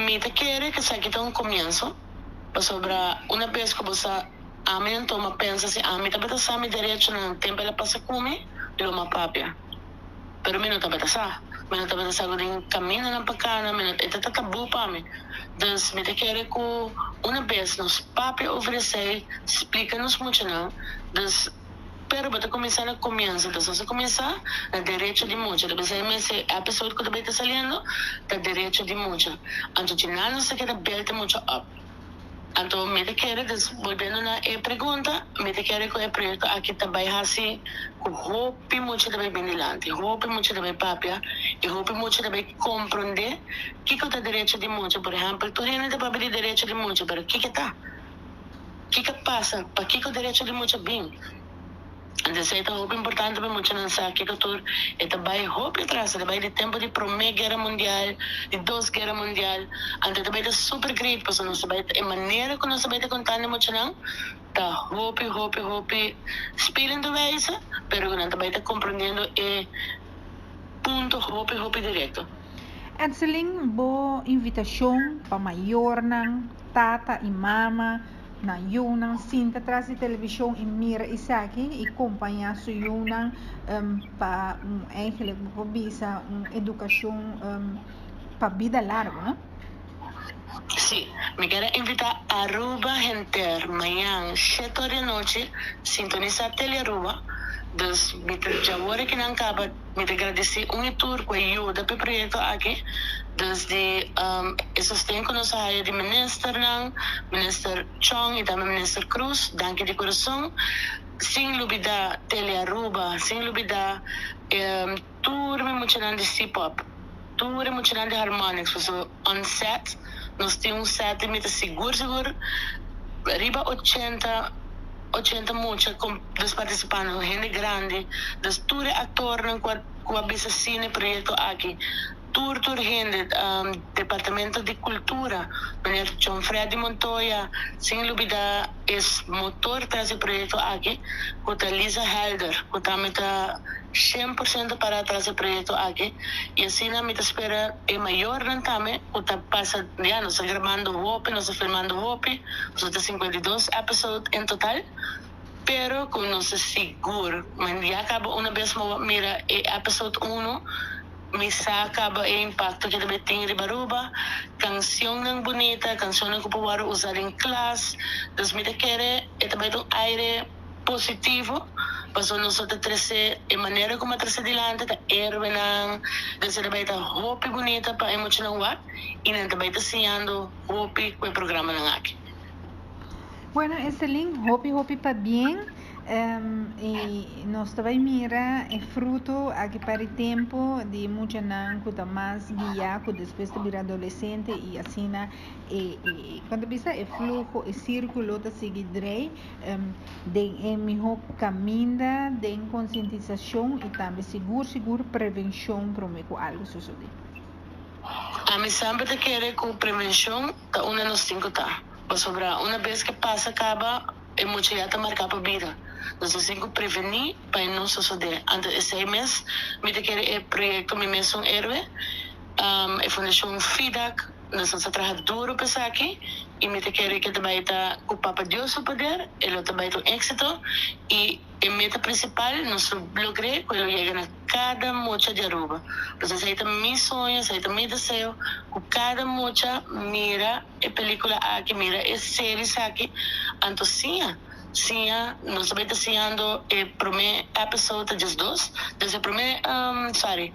Mi ta kere ku esaki ta un komienso, pasobra una bes ku bo sa ami anto m'a pensa si ami tabata sa mi derechonan tempu el a pasa ku mi, lo m'a papia. Pero mi no tabata sa. Mi no tabata sa ku tin kamindanan pa kana, mi no, e ta tabú pa mi. Dus mi ta kere ku una bes nos papia over esei, splika nos muchanan, dus pero bo ta kuminsá na komienso, dus nos a kuminsá na derecho di mucha, ta bisa e mes e episode ku ta bai ta saliendo ta derecho di mucha, anto djinan nos ta keda bel te mucha op. Anto mi ta kere, dus bolbiendo na e pregunta, mi ta kere ku e proyekto aki ta bai hasi ku hopi mucha ta bai bin dilanti, hopi mucha ta bai papia i hopi mucha ta bai komprondé kiko ta derecho di mucha. Por ehèmpel, tur hende ta papia di derecho di mucha, pero kiko ta? Kiko a pasa? Pakiko derecho di mucha bin? Entonces ta hopi importante pa muchanan sa kiko tur e ta bai hopi atras, e ta bai di tempo di Prome Guera Mundial, di Dos Guera Mundial, anto e ta bai ta super great pasobra nos ta bai e manera ku nos ta bai ta kontando e muchanan ta hopi hopi hopi spelende wijze pero ku nan ta bai ta komprendiendo e punto hopi hopi direkto. Edselyn, bo invitashon pa mayornan, tata i mama, nan yunan sinta tras di televishon i mira esaki i kompañá su yunan pa un eigenlijk bo por bisa un edukashon pa bida largu, no? Sí, mi kier a invitá Aruba henter mañan shete or di anochi sintonisá Telearuba, dus mi ta djawor aki nan kaba. Mi ta gradisí un i tur ku a yuda pa e proyekto aki, desde e sosten ku nos a haya di ministernan, Minister Chong i tambe Minister Cruz, danki di kurason. Sin lubidá Telearuba, sin lubidá tur mi muchanan di C-pop, tur e muchanan di Harmonix, pasobra on set nos tin un set di mi ta sigur sigur riba ochenta. 80 mucha ku dos partisipante, hende grandi, dus tur e aktornan ku a ku a bisa si na e proyekto aki, tur tur hende, departamento di kultura, meneer John Freddy Montoya, sin lubida e motor tras e proyekto aki ku ta Lisa Helder ku tambe ta 100% para tras e proyekto aki i asina mi ta spera e mayornan tambe ku ta pasa ya nos ta grabando hopi, nos ta filmando hopi. Nos ta 52 episode en total, pero cu nos ta sigur, men ya caba una bes mo mira e episode uno, mi sa caba e impacto cu ta bay tin riba Aruba, cancionnan bunita, cancionnan cu por worde usa den klas, dus mi ta kere e ta bay ta un aire positivo, pasobra nos lo ta trece e manera cu mi a trece dilanti ta herbenan, dus e ta bay ta hopi bunita pa e muchanan wak y nan ta bay ta siñando. Hopi ku e programanan aki. Bueno Estelin, hopi hopi pabien y nos ta bay mira e fruto aki pa di tempo di muchanan cu ta mas guia cu despues ta bira adolescente y asina e e con ta bisa e fluho e circulo ta sigui drei den e miho caminda den concientisacion y tambe sigur sigur prevencion prome cu algo sosode. Ami semper ta kere ku prevenshon ta unda nos tin ku ta, pasobra una bes ke pasa kaba e mucha ya ta marká pa bida. Nos ta tin ku prevení pa e no sosodé. Anto esei mes mi ta kere e proyekto Mi Mes Un Héroe, e fundashon FIDAK, nos ta traha duru pa esaki i mi ta kere ke ta bai ta ku Papa Dios su poder e lo ta bai ta un éksito i E meta principal nos lo logr'é cu e lo yega na cada mucha di Aruba. Pasobra esai ta mi soño, esai ta mi deseo, cu cada mucha mira e pelicula aki, mira e series aki, anto siña, siña, nos ta bay ta siñando e prome episode ta 12, des e prome, sorry,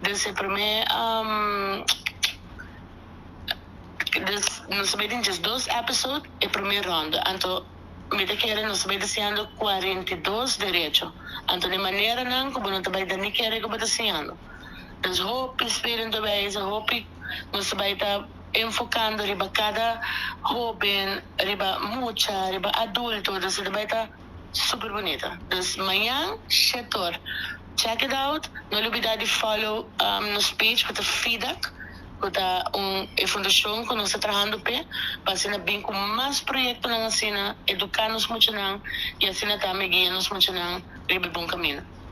des e prome, des nos ta bay tin 12 episode e prome ronda, anto. Mi ta kere nos ta bai ta siñando 42 derecho. Anto di maneranan ku bo no ta bai ta ni kere ku bo ta siñando. Dus hopi spirito wijze, hopi nos ta bai ta enfocando riba kada hoben, riba mucha, riba adulto. Dus e ta bai ta super bunita. Dus mañan shetor. Check it out. No lubida di follow nos page ku ta FIDAK. Ku ta un e fundashon ku nos ta trahando p'e pa asina bin ku mas proyektonan asina, eduká nos muchanan i asina tambe guia nos muchanan riba e bon kaminda.